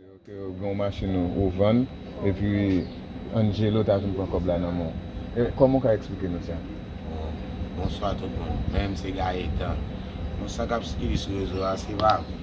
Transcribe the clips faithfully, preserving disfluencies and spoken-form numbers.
Ok, ou gen yon machin ou, ou vann, epi Angelo ta vin pran kòb la nan men w. E, kòman w ka eksplike nou sa? Bon, bonswa tout moun. Men m se Gayetan. Bon, sa k ap sikile sou rezo a, se pa vre.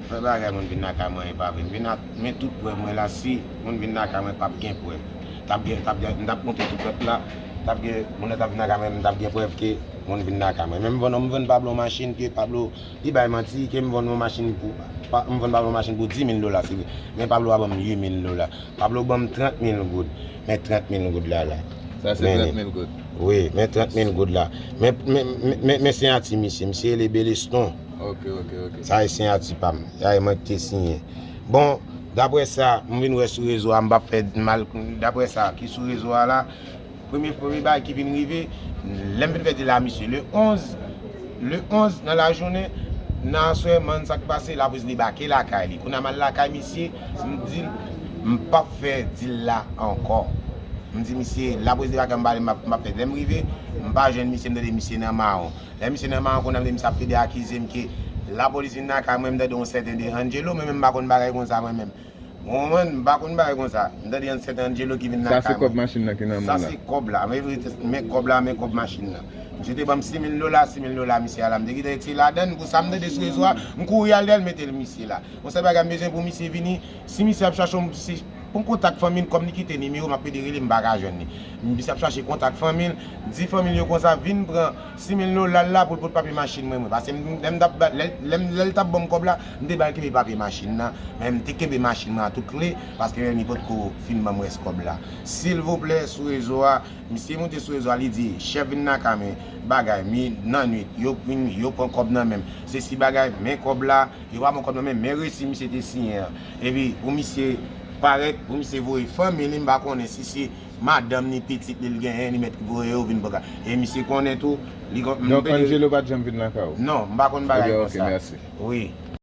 Fè bagay moun vin lakay mwen, e pa vre. M vin ak, men tout prèv mwen la, si moun vin lakay mwen, p ap gen prèv. T ap gen, t ap gen, m t ap monte tout pèp la, t ap gen, moun nan t ap vin lakay mwen, m t ap gen prèv ke moun vin lakay mwen. Men m vann, m vann Pablo yon machin ke Pablo, li bay manti, ke m vann yon machin pou, pa, m vann Pablo yon machin pou dis mil dola, se vre. Men Pablo a ban m uit mil dola. Pablo ban m trant mil goud. Men trant mil goud la, la. Sa se Men, trant mil goud. Wi, men trant mil goud la. Men, men, men, men, men siyati misye, misye rele Beleston. Ok, ok, ok. Sa e siyati pa m. Sa e mwen ki te siyen. Bon, daprè sa, m vin wè sou rezo a, m p ap fè mal, daprè sa, ki sou rezo a la, premye, premye bagay ki vin rive, lè m vin fè dil la misye, le onz, le onz nan lajounen, nan aswè, man, sa k pase, lapolis debake lakay li. Kounye a m al lakay misye, m di l, m p ap fè dil la ankò. M di misye, lapolis debake, m pale, m ap, m ap fè. Lè m rive, m pa jwenn misye, m tande misye nan mawon. Lè misye nan mawon, kounye a m tande misye ap plede akize m ke lapolis vin lakay mwen, m tande yon sèten de Angelo, mwen menm m pa konn bagay konsa mwen menm. Bon, mwen, m pa konn bagay konsa. M tande yon sèten Angelo ki vin lakay mwen. Sa se kòb machin nan ki nan men w la? Sa se kòb la. Men verite, men kòb la, men kòb machin nan. Misye te ban m sis mil dola, sis mil dola misye a la. M te kite ti ladann, pou sa m tande sou rezo a, m kouri al dèyè l mete l misye la. Yon sèl bagay m bezwen pou misye vini, si misye ap chache yon, si, pou m kontak fanmi l, kòm li kite nimewo, m ap pede rele, m pa ka jwenn li. Misye ap chache kontak fanmi l, di fanmi l yo konsa, vin pran sis mil dola l la pou l pot papye machin mwen, mwen. Paske m, lè m t ap ba, lè, lè m, lè l t ap ban m kòb la, m te ba l kenbe papye machin nan, men m te kenbe machin mwen a tout kle, paske men li potko fin ban m rès kòb la. Silvouplè, sou rezo a, misye monte sou rezo a, li di, chèf vin lakay mwen, bagay, mi, nan nwit, yo vin, yo pran kòb nan men m. Se si bagay, men kòb la, yo pa pran kòb nan men m, men resi misye te siyen an. Epi, pou misye parèt, pou misye voye fanmi li, m pa konnen si se madanm ni pitit li l genyen, li mèt voye yo vin pran kay. E misye konnen tou, li kon, m Donk, pede Angelo pa t janm vin lakay ou? Non, m pa konn bagay Ebyen, konsa. Ok, mèsi. Wi.